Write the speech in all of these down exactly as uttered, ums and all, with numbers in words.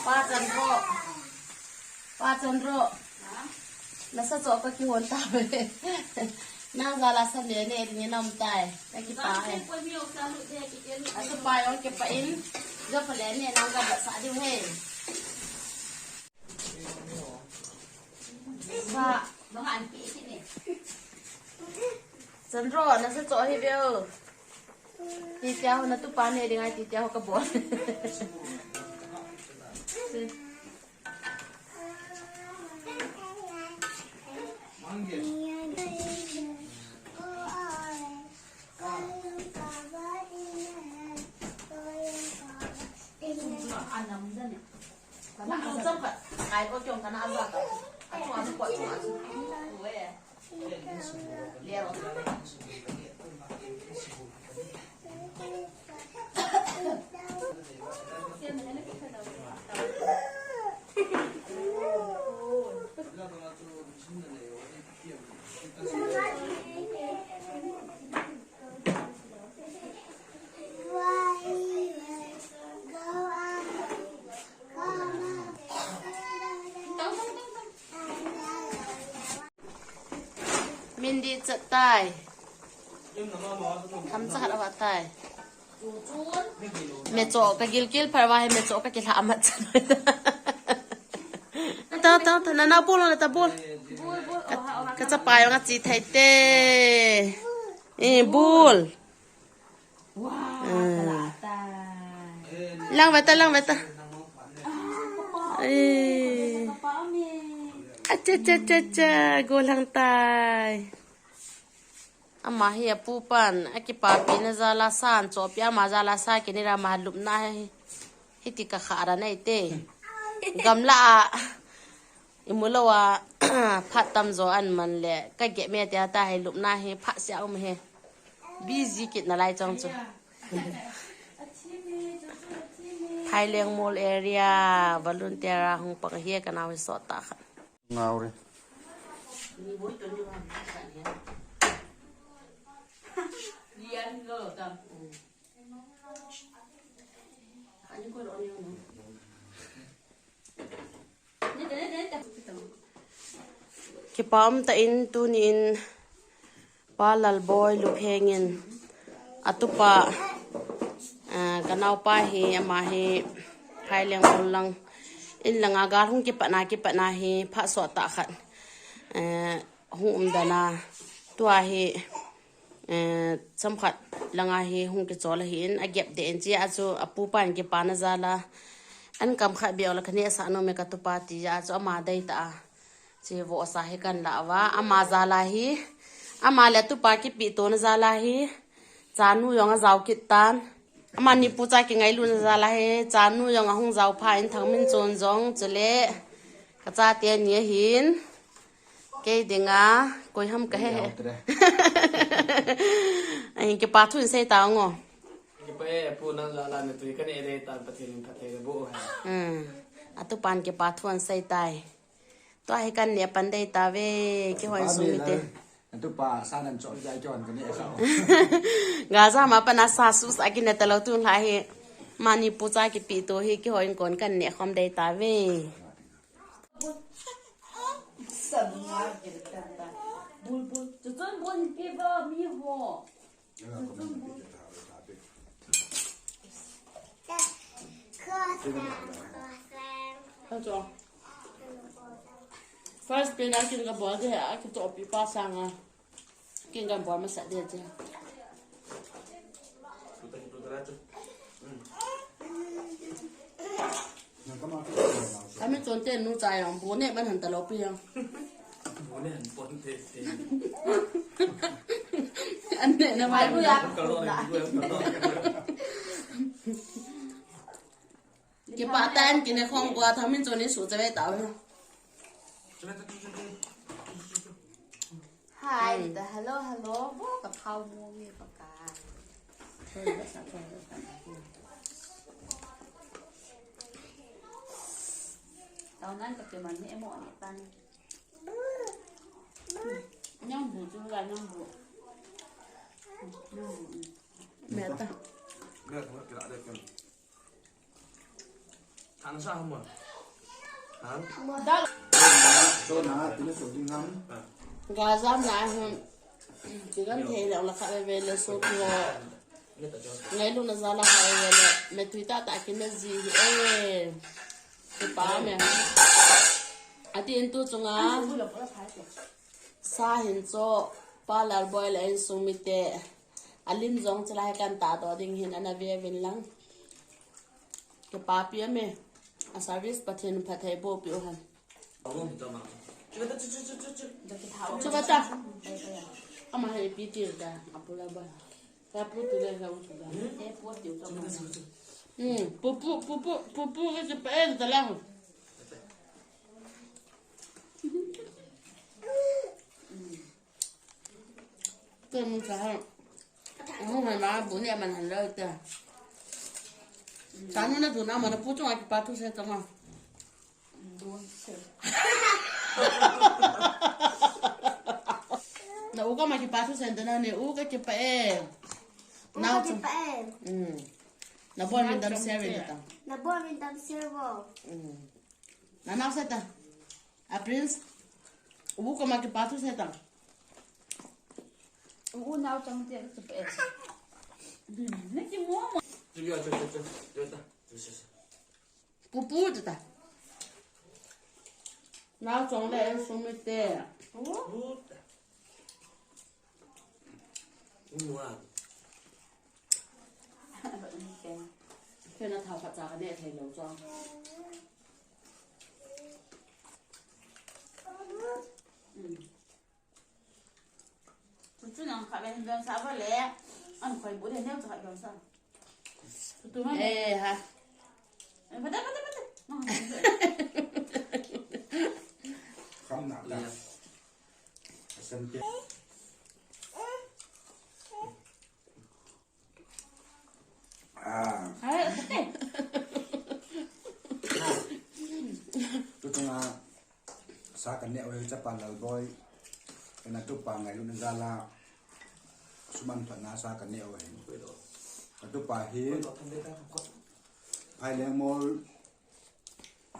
Pa Chandro. Pa Chandro. Nasa choh kakihon tave. Nang jal a sa le ne ding in aum tai. Kakipah e. Atupa jong kipah in. Jo pha le ne nang gamla sa diu ahi. Sa. Chandro, nasa choh hi veu. Titia ho natupa ne ding ahi, titia ho kabol. Min dih chat tai. Tham chat a va tai. Me choh ka gilkel phat va hi me choh ka kilha mat chan. Ta, ta, ta, na, na bol, na ta bol. Ka, ka chapa jong ache thei te. Eh, bol. Wow, ah. Kalah tai. Lang ve ta, lang ve ta. Ah, kapa. Eh. Kapa me. Acha, cha, cha, cha. Golang tai. Ama hi apupan akipapi na jal a sa ahin chohpi, ama jal a sa kinei ra, ama lupna hi. Hiti ka kha ra nei te. Gamla a. Imu lou a, phat tamjo ahin man le, ka geh me tia ta hi lupna hi, phat sia um hi. Busy kit nalai chong chu. Phaileng Mall area, volunteer a hung pang hi ka nao hi sot ta kha. Ngau re. Kipa um tah in tuni in Pa Lalboi Lupheng in atupa, ah, ka naopa hi, ama hi Phaileng Mall lang, in langa gal hung kipatna, kipatna hi phat sot tah khat, eh, hung um dan a, tua hi, eh, chomkhat langa hi hung kichol ahin, agep deh in chia chu apupa in kipana jal a, an kam khat beh le ka nehsah nom e ka tupa tia chu ama dei tah a. Che vohsa hi kan la uva, ama jal a hi, ama le atupa kipehtona jal a hi, chanu jong ajao kit tan. Amani pucha kingailutna jal a hi, chanu jong ahung jao pha in Thangminchon jong, chule ka chate ni ahin, kei dinga, koi ham ka he he. Ahin kipa thu in sei ta ngo. Kipa e, pu nang jal a na tui ka neh dei tan, Pathen in phatthei naboh hen. Hmm. Atupan kipa thu ahin sei tai. Tua hi kan neh pan dei tave, kihoi sung mite. Atupa sa nan chok jai chon ka neh sa. Gaza ma pana sa sus a kineh talou tun lha hi. Mani pucha kipehto hi kihoi kon kan neh khom dei tave. Bulbul, chuchun bun pi va mi ho. First pen a kin ka bol de a ki to pi pa sanga. Kin ka bol masa de je. Thangminchon te nu cha jong bu neh ban han talou pi jong. Bu neh han pon te te. An neh na mai. Ka lo ni bu ka lo. Kipa tan kineh khom gua Thangminchon ni su cha ve tau. Hi, hmm. The hello, hello. Bo ka phao mo mi pa ka. Sorry, that's not sorry, that's not my phone. Nan ka keman ni emo ni tan. Nang bu chu la nang bu. Nang bu. Meta. Meta kila de kan. Thang sa hum. Hang. Dal. So na, tina so ding ham. Ga jam na hum. Tigan thei le la kha ve le so ko. Ngailutna jal a kha ve le. Me tui tata kin na ji. Eh. Kipa me. Ati in tu chunga. Sa hin cho. Pa Lalboi le insung mite. Alim jong chila he kan ta to ding hin ana ve vin lang. Kipapi ame. A service Pathen phatthei bohpi u hen. Chuba ta. Ama he pi ti ta. Apula ba. Ta pu tu le ka u tu da. Hmm, pu pu, pu pu, pu pu ke pa e ta la. Te mun sa ha. Mun ha ma bu ne man han lo te. Sa nu na du na ma na pu chunga kipa thu se ta ma. Na u ka ma kipa thu se ta na ne u ka kipa e. Na u ka kipa e. Mm. Na bon min dam se ve ta. Na bon min dam se vo. Mm. Na na se ta. A Prince, u ko ma kipa thu se ta. U nau chang te kipa e. Na ki mo mo. Chu ya chu chu chu. Chu ta. Chu chu. Pu pu chu ta. Nau chang le en sum te. Pu. Pu a. Kena thau khat cha ka ne thei lo chang. Mm. Chu chu nang kha ben ben sa ba le. An khoi bu le neu cha khat ben sa. Chu tu ma. Eh ha. Eh, pata, pata, pata. Nang. Kham na ta. Asam te. Ah. Hai, okay. Tu chunga sa ka neh u hi chapa Lalboi. Kana tupa Ngailutna jal a. Suman phatna sa ka neh u hi. Ka tupa hi. Phaileng Mol.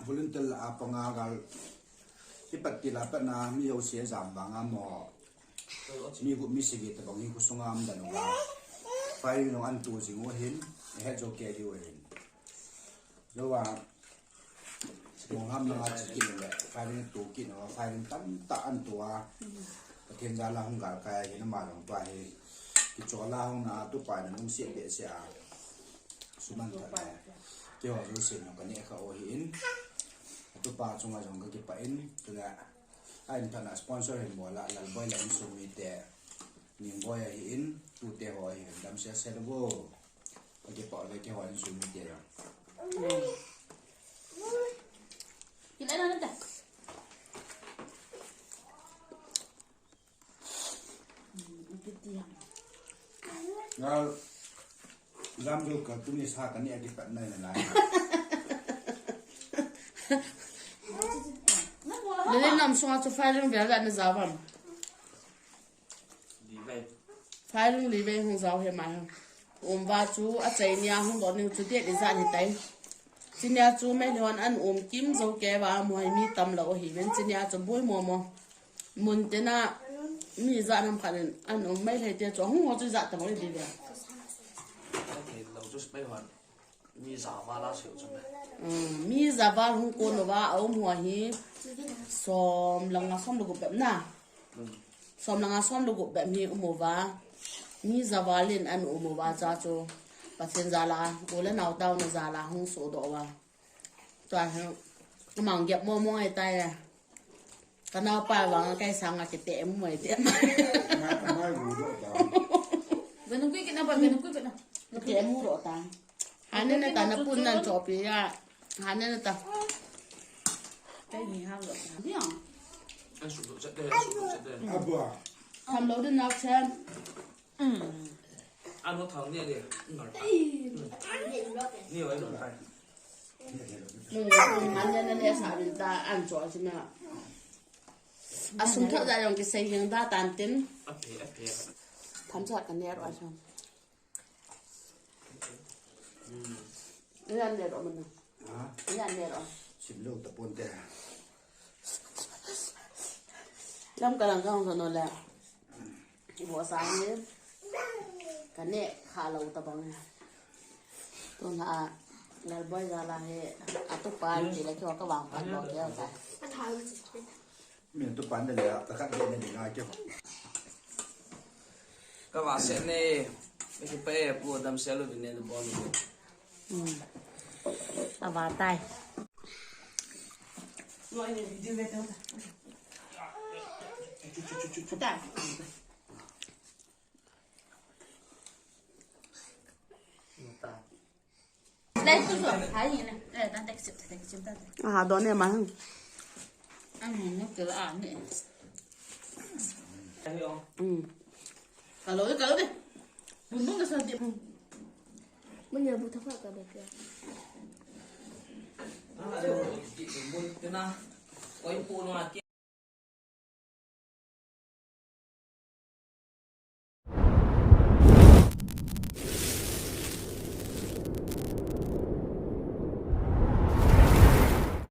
Volunteer lah a panga gal. Ipat ti lah pat na mi jouse jam vang a mo. Mi gup mi sagi tabang hi khosung a um dan u a. Firing jong an tu jing u hin. Ahet jo kei diu hin. Jou a. Mong ham na a chi kit le. Firing tu kit u. Firing tamtah an tu a. Pathen jal a hung galkai a hin ama jong tua hi. Kichol a hung na tupa na nung seh behseh a. Suman phatna. Keiho jouse jong ka neh kha u ahin. Atupa chunga jong ka kipah in. Chule a in phatna sponsor hin bol a Lalboi le insung mite. Ningboi ahin. Tute ho ahin. Damsel sel vo. Ka kipah uve keiho insung mite jong. Kila na na ta. Ngal, jam jo ka tuni sa ka ni a kipat na na lai. Lele nam sunga chu firing vel la na ja vam. Firing li vei hung jao he ma he. Um va chu a chai nia hung do ning chu det i jan hi tai. Chi nia chu Meitei hon an um kim jo ke va mu hai mi tam lo hi ven chi nia chu boi mo mo. Mun te na mi ja nam khan an um Meitei te chu hung ho chu ja tam lo di ve. Mi javal a seh u chu me. Mm, mi javal hung kon uva, a um uva hi. Som le nga som le gup bep na. Mm. Som le nga som le gup bep hi um uva. Mi javal in an um uva cha chu. Pathen jal a, u le nao taona jal a hung sodoh uva. Tua hi, amang gep mo mo ngai tai le. Ka naopa vang a kai sang a kite mu mai te. Mai, mai ru ro ta. Ganun kui kina ba, ganun kui kina. Kite mu ro ta. Hane na ta na pun nan chopi ya. Hane na ta. Kai ni hang ro ta. Dia. An su ro chat de, an su ro chat de. Abua. Tham lo din nao chan. Mm. An no thang ni de. Ni oi no thai. Nung, nung han yan na le sa rin ta an cho si na. A sum thak da yong kisei yong da tan tin. Ape, ape. Tham cha ka ne ro a sum. Yan ne ro man. Ha? Yan ne ro. Sim lo ta pon te. Lam ka lang ka hong sa no le. Ibo sang ni. Ka ne kha lo ta bang. Tun ha, Lalboi jala hi, atu pan ti le kyo ka vang pan lo kyo ta. Min tu pan de le, ta khat de ne di ngai kyo. Ka va se ne, me ki pe pu dam se lo ne de bon. Hmm. A va tai. Aha, don ne ma. Mm. Kalau, kalau deh. Bumbung ke sedih. Mana buta apa kau baca?